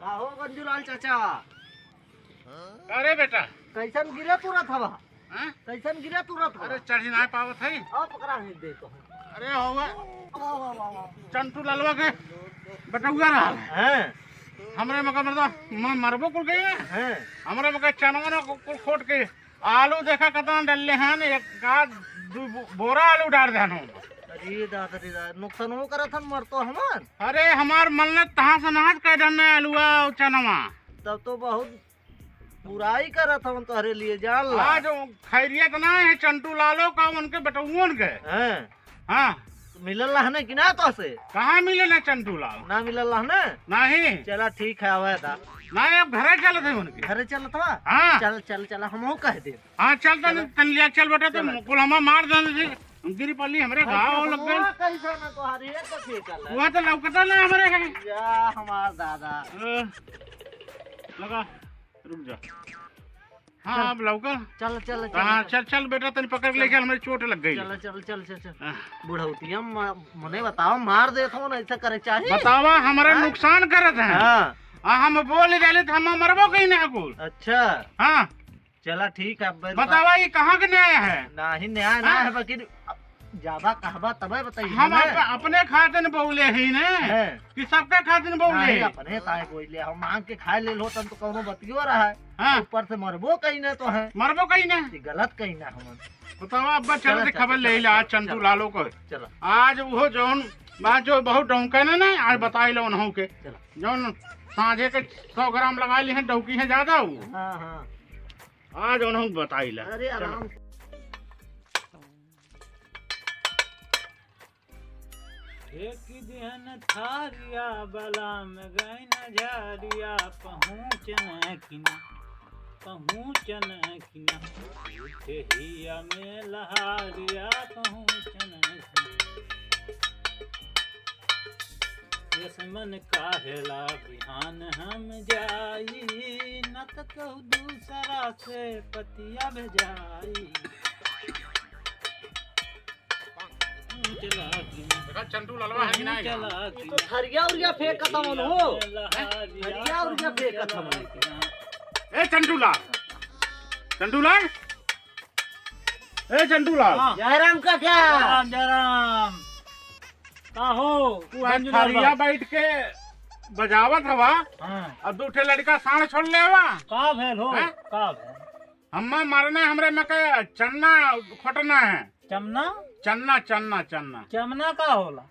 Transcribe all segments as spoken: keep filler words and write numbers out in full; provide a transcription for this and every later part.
का हो गंजूलाल चाचा? अरे बेटा। कैसन गिरे तुरत हवा? हाँ? कैसन गिरे तुरत हवा? अरे चढ़ी नाहीं पावत है। आओ पकड़ा ही दे तो। अरे होगा। वाह, वाह, वाह, वाह। चंटू लालवा के बेटउआ रहा। हाँ। हमरे मका मरदा म-, मरबो कुल गई है। हाँ। हमरे मका चनवा ना कु-, कुल खोट के आलू देखा कतना डलले हन, एक आध दू बो-, बोरा आलू डार देहन हम। अरे दादा रे दादा, नुकसान हो करत हन, मर तो हमार। अरे हमार मन ने तहाँ से नहात कर देहन आलूआ और चनवा। तब तो बहुत बुराई करत हवन तोहरे लिए, जान ला। आज वो खैरियत ना है चंटू लालो का, उनके बेटउन के। हाँ। हाँ। मिलल रहने कि ना तोसे? कहाँ मिले ना चंटू लाल? ना मिलल रहने? नहीं। चला ठीक है, आवे दा। ना, अब घरे चलत है उनके। घरे चलत हवा? हाँ। चल, चल, चल, हमहू कह दे। हाँ, चल तन, चला। तन लिया, चल बेटा, तो चला। कुल हमा मार देने से गिरी पल्ली हमरे घाव लग गए। कैसा ना तोहार ये तो फेंकल है। वह तो लौकता ना हमरे है। या हमार दादा। अ, लगा, रुक जा। हाँ, चल। अब लौका। चल, चल, चल, हाँ, चल। चल, चल बेटा, तनी पकड़ के ले चल। चल, हमरे चोट लग गई। चल, चल, चल, चल, चल। हाँ। बुढ़ौतिया म-, मने बताओ, मार देत हो ना, ऐसा करे चाही? बतावा, हमरा हाँ? नुकसान करत है। हाँ। आ, हम बोल डाले तो हम मरबो कहीं ना कुल। अच्छा। हाँ। चला ठीक है, अब बतावा, ये कहाँ के न्याय है? नहीं, न्याय ना हाँ? है, बाकी अब ज्यादा कहबा तबे बताइए हम ना। अप-, अपने खातिर बोले ही ने हैं। कि सबके खातिर बोले नहीं, ही। अपने ताए बोले, हम मांग के खाए ले लो, तब तो कौनो बतियो रहा है। हाँ। ऊपर से मरबो कहीं ना तो है। मरबो कहीं ना। ये गलत कहीं ना हमन। बतावा, अब्बा चल चला, दे, चला, खबर चला, ले ला, चला, आज चंटू चला। लालो को। चला। आज वो जौन बात जो बहुत डौंके ना, ना, आज बताई लो उन्हों के। चला। जौन सांझे के सौ ग्राम लगा ली है, डौकी है ज्यादा वो। हाँ, हाँ। आज उन्हों बताई ला। अरे चलो। आराम से। फेंक दिहन थारिया बलाम गइन झारिया, पहुँचन कि ना, पहुँचन कि ना, उठे हिया में लहारिया, पहुँचन कि ना। यस मन काहेला बिहान हम जाई, न त कहू दूसरा से पतिया भेजाई। देखा, चंटू ललवा है कि ना? ये तो थरिया उरिया फेंकत हवन हो। थरिया उरिया फेंकत हवन। ए चंटू लाल, चंटू लाल, ए चंटू लाल। हाँ। जयराम काका। जयराम, जयराम। का हो? तू आज थरिया बैठ के बजावत हवा। हाँ। और दू ठे लड़का साँड़ छोड़ ले हवा। का भेल हो? हैं? का भेल? हम्मा मरना, हमरे में के चन्ना खोटना है। चमना? चन्ना, चन्ना, चन्ना। चमना का होला?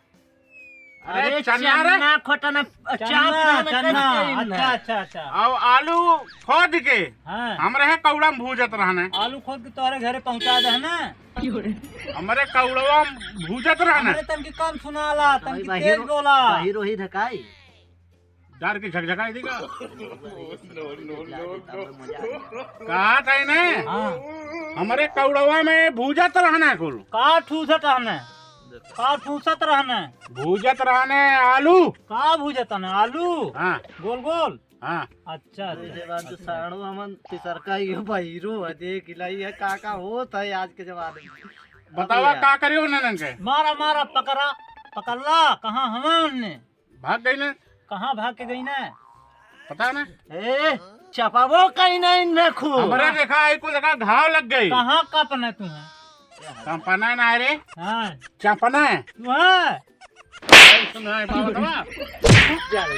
अरे अरे चन्ना रे। चन्ना खोटना, चन्ना, चाप में चन्ना। कटते ही अच्छा, ना। अच्छा, अच्छा। और आलू खोद के हाँ। हमरे है कौड़ा में भूजत रहने। आलू खोद के तोहरे घरे पहुँचा दे ना। हमरे कौड़वा में भूजत रहने। हमरे तनकी कम सुनाला, तनकी तेज बोला। बाहिर वही ढकाई। डार के झकझकाई देगा। कहा था इन्हें? हाँ। हमरे कौड़वा में भूजत रहना कुल। का ठूसत रहने? का ठूसत रहने? भूजत रहने आलू। का भूजत रहने? आलू? हाँ। गोल गोल? हाँ। अच्छा, अच्छा। जवान तो साड़ो हमन तिसरका ही हो, बहिरो है, देख इलाई है, का का होत है आज के जमाने में। बतावा अब यार। का करियो ननन के? मारा, मारा, पकड़ा, पकड़ला, कहाँ हवा उनने? भाग गई ना। कहाँ भाग के गई ना? पता ना। ए, चपावो कहीं ना इन्हें खूब। हमरे देखा, आई को देखा, घाव लग गई। कहाँ कपना तू है? चपना ना रे। हाँ। चपना। तू है। सुनाए बाबा। जा रे।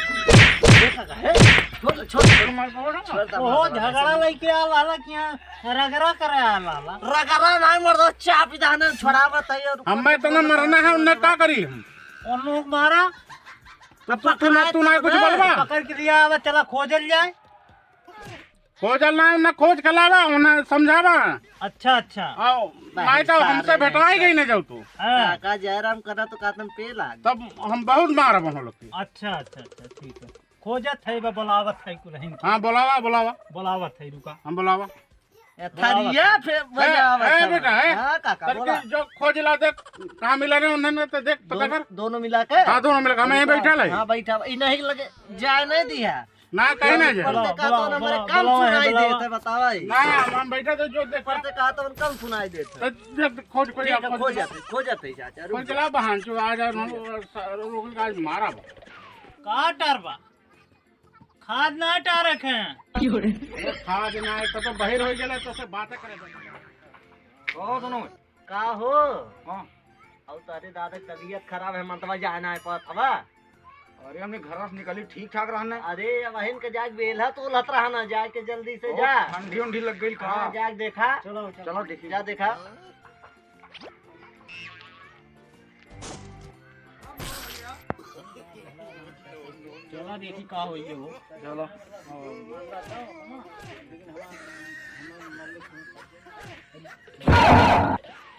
देखा का है? छोड़, छोड़, छोड़। मार बाबा। छोड़ दे, ओहो, मार दे। झगड़ा लेके आ लाला क्या? रगड़ा करे आ लाला। रगड़ा ना मर दो, चाप ही दहने छोड़ा बताइए। हमें तो ना मरना है, उन्हें का करी हम? उन लोग मारा। तो तू, तू ना, तू ना कुछ बोलबा? पकड़ के लिया, अब चला खोजल जाए। खोजल ना, ना खोज के लावा, उन्हें समझावा। अच्छा, अच्छा। आओ, भाई नहीं तो सारे हमसे नहीं भेटवाई तो। गई ना जाऊ तू। हाँ। काका जयराम करा तो कातन पेला। तब हम बहुत मारब हम लोग के। अच्छा, अच्छा, अच्छा, ठीक है। खोजत है बा, बुलावत है कुलहिन के। हाँ, बुलावा, बुलावा। बुलावत है, रुका। हम बुलावा। ए, थरिया फे-, ए, बजावत ए, है। बेटा, ए। हाँ, काका, करके बोला। जो खोज ला देख, कहाँ मिला रे उन्हें, तो देख, पता दो-, कर। दोनों मिला के? हाँ, दोनों मिला के, हमें यहीं बैठा ले। हाँ, बैठा, ई नहीं लगे, जाए नहीं दिया। ना, कहीं ना जाए। पढ़ते का तो बोला, हमारे बोला, काम बोला, सुनाई बोला। देते, बतावा ही। ना, हम, हम बैठा तो जो देख। पढ़ते का तो हम काम सुनाई देते। तो देख, खोज, खोज, ठीक है, खोज। खोज जाते, खोज जाते, चाचा, रुक खोज जा। ला बहन, जो आ जाए, हम, सा-, रोक के आज मारा बा। का डर बा? खाद ना टारक है। अरे खाद ना है, तो, तो बहिर हो गेला, तो से बातें करे दे। ओ सुनो। का हो? हाँ। और तारे दादा की तबीयत खराब है, मंतवा जाए ना है पात हवा। अरे हमने घर से निकली ठीक ठाक रहने। अरे अब अहिन के जाके बेलहत उलहत रहना, जाके जल्दी से ओ, जा। ठंडी उंडी लग गई का? हाँ, जाके देखा। चलो, चलो। चलो देखी। जा देखा। चला देखी का होई हो। चलो।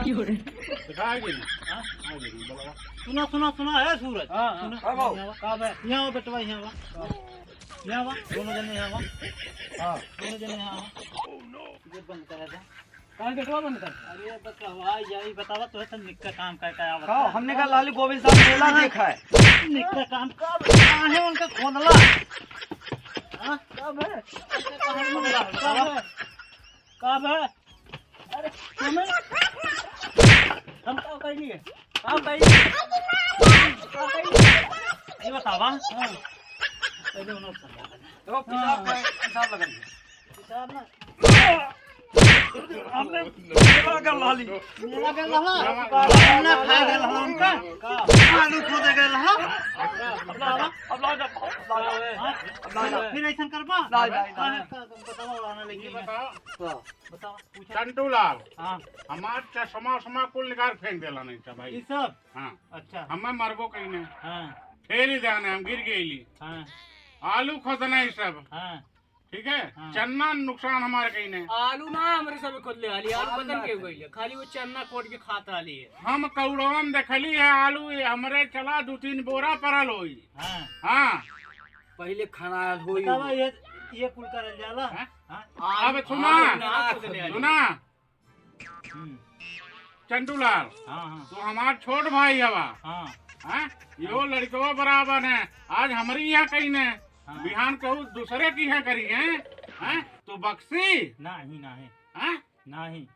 दिखा आ गई ना? हाँ? आ गई ना, बोला। सुना, सुना, सुना, ए सूरज। हाँ, हाँ। सुना। हाँ, बाबू। यहाँ आवा। का बे? यहाँ आवा बेटवा, यहाँ आवा। यहाँ आवा, दोनों जने यहाँ आवा। हाँ। दोनों जने यहाँ आवा। ये बंद करा दे। काहे गेटवा बंद कर? अरे बस हवा आई जाई, बतावा तो है तो निक्का काम का, का आवत का? हमने कहा लाली गोविंद साहब मेला देखा है। निक्का काम का, काहे उनका खोदला? हाँ? कब है? कब है? कब है? अरे, हमें, हम का कह लिए? का कह लिए? का कह लिए? ये बतावा। हाँ। पहले उन्होंने समझा। तो पेशाब का, पेशाब लगा दिया। पेशाब ना। हमने मेला कर लाली। मेला कर लाला? हमने खा गए लाला उनका। का? आलू खोदे गए लाला। अब लाओ, अब लाओ, अब लाओ। हाँ? अब लाओ। फिर ऐसा करबा? नहीं, नहीं, नहीं। हाँ, बताओ, बताओ, आना लेके। ये बताओ। हाँ। बताओ, पूछो। चंटू लाल, हाँ। हमार चश्मा उश्मा कुल निकाल फेंक देला नहीं था भाई। ई सब? हाँ। अच्छा। हमें मरबो कहीं नहीं। हाँ। फेर ही जाने हम गिर गईली। हाँ। आलू खोदना ही सब। हाँ। ठीक है? हाँ। चन्ना नुकसान हमारे कहीं नहीं। आलू ना हमरे सब खोद ले आली, आलू आलू पता ना नहीं के खोद। गई है, खाली वो चन्ना खोद के खाता आली है। हम कौड़वन देखली है आलू, ये हमरे चला दो तीन बोरा परल होई। हाँ। हाँ। पहिले खनायल होई। बतावा, ये, ये कुल करल जाला? हाँ? हाँ? अब सुना, आलू ना खोद ले आली। सुना। हम्म। चंटूलाल, हाँ, हाँ। तू हमार छोट भाई हवा। हाँ। हाँ? यो लड़कवा बराबर है। आज हमरी यहाँ कहीं ने, हाँ। बिहान कहू दूसरे की यहाँ करी है। हाँ? तू बक्सी? नहीं, नहीं। हाँ? नहीं।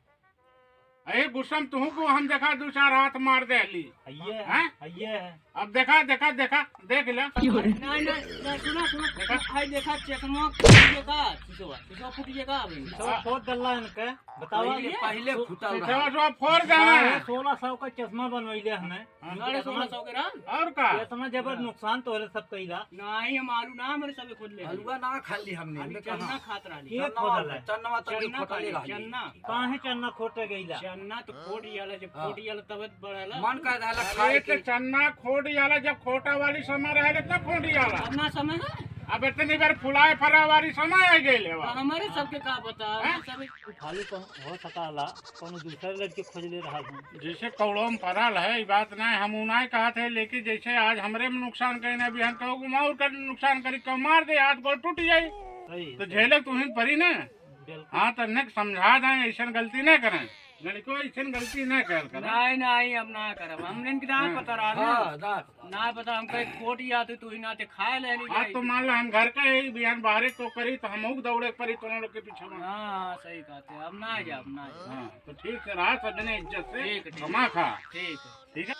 अरे गुस्सा में तुहू को हम देखा दो चार हाथ मार देली। ये है, हैं? ये है। अब देखा, देखा, देखा, देख ले। नहीं, नहीं, नहीं, सुना, सुना। देखा? भाई देखा, चश्मा फूट गया का? शीशवा, शीशवा फूट गया का अभी? शीशवा फोड़ डलला इनके। बताओ। पहले, पहले सो-, फूटल रहा। शीशवा जो फोड़ गया है। सोलह सौ का चश्मा बनवैले हमें। हाँ। साढ़े सोलह सौ के रहा? और का? इतना जबर हाँ। नुकसान तो है सब कइला। नहीं, हम आलू ना, हमरे सबे खोद ले। हलवा ना खा ली हमने, खाली हमने चन्ना कहा? खात रहली। के चन्ना खोदल है? चन्ना तक चन्ना खोदल खाली, रहली। चन्ना। काहे चन्ना खोटे गइला? चन्ना तो खोट जाला, जब हाँ। खोट जाला तब बढ़ला। मन कह रहला अरे खाए तो के। चन्ना खोट जाला, जब खोटा वाली समय रहे तब खोट जाला। अब ना समय है। अब इतनी बार फुलाए फरा वाली समय आ गई है। अब हमरे सबके का पता, हैं? सब तू खाली कौन हो सकाला, कौनो दूसरे लड़के खोज ले रहा हूँ। जैसे कौड़ो में पड़ल है, ई बात ना है, हम उ ना कहत है, लेकिन जैसे आज हमरे में नुकसान कहीं ना, बिहान कहो घुमाओ कर नुकसान करी, कहो मार दे, हाथ गोड़ टूट जाई, सही, तो सही। झेले तुहिन परी ना। बिल्कुल। हाँ, तो नेक समझा दें, ऐसन गलती ना करें, लड़को ऐसन गलती ना कर करें। नहीं, नहीं, हम ना करब, हमने इनके ना हाँ। पता रहा ना। हाँ, ना पता। ना पता, हमका एक खोट ही आती, तू ही ना ते खाए ले नहीं आज जाई। तो मान लो हम घर का ही बिहान बाहरे तो करी, तो हमहू के दौड़े के परी, दोनों लोग के पीछे में। हाँ, हाँ, सही कहते हैं, अब ना जाब, ना जाब। हाँ, तो ठीक से रहा, सब जने इज्जत से ठीक, ठीक। कमा खा। ठीक है। ठीक है?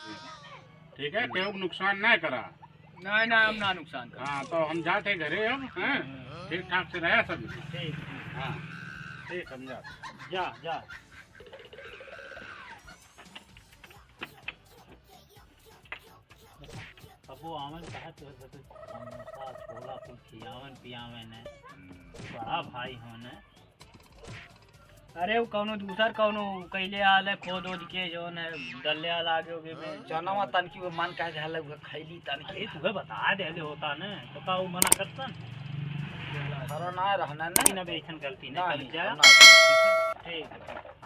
ठीक है, केहू के नुकसान ना करा। नहीं, नहीं, हम ना नुकसान करा। हाँ, तो हम जाते घरे अब, हैं? ठीक ठाक से रहे सब। ठीक। हाँ, ठीक, हम जाते। जा, जा। कबो आवन कहा तो सब समोसा, छोला कुल खियावन पियावन है। बड़ा भाई होने। अरे, वो कौनो दूसर कौनो कैले आल है, खोद ओद के जौन है, डल्ले आल आगे ओगे में। चनवा तनकी वो मन कह दे हले, वो खैली तनकी। अरे, तुहे बता दे हले होता ने, तो का वो मना करतन? अरे, ना रहना ने। ना, बे, ऐसन गलती नहीं नहीं, करी जाए। ना। ठीक है।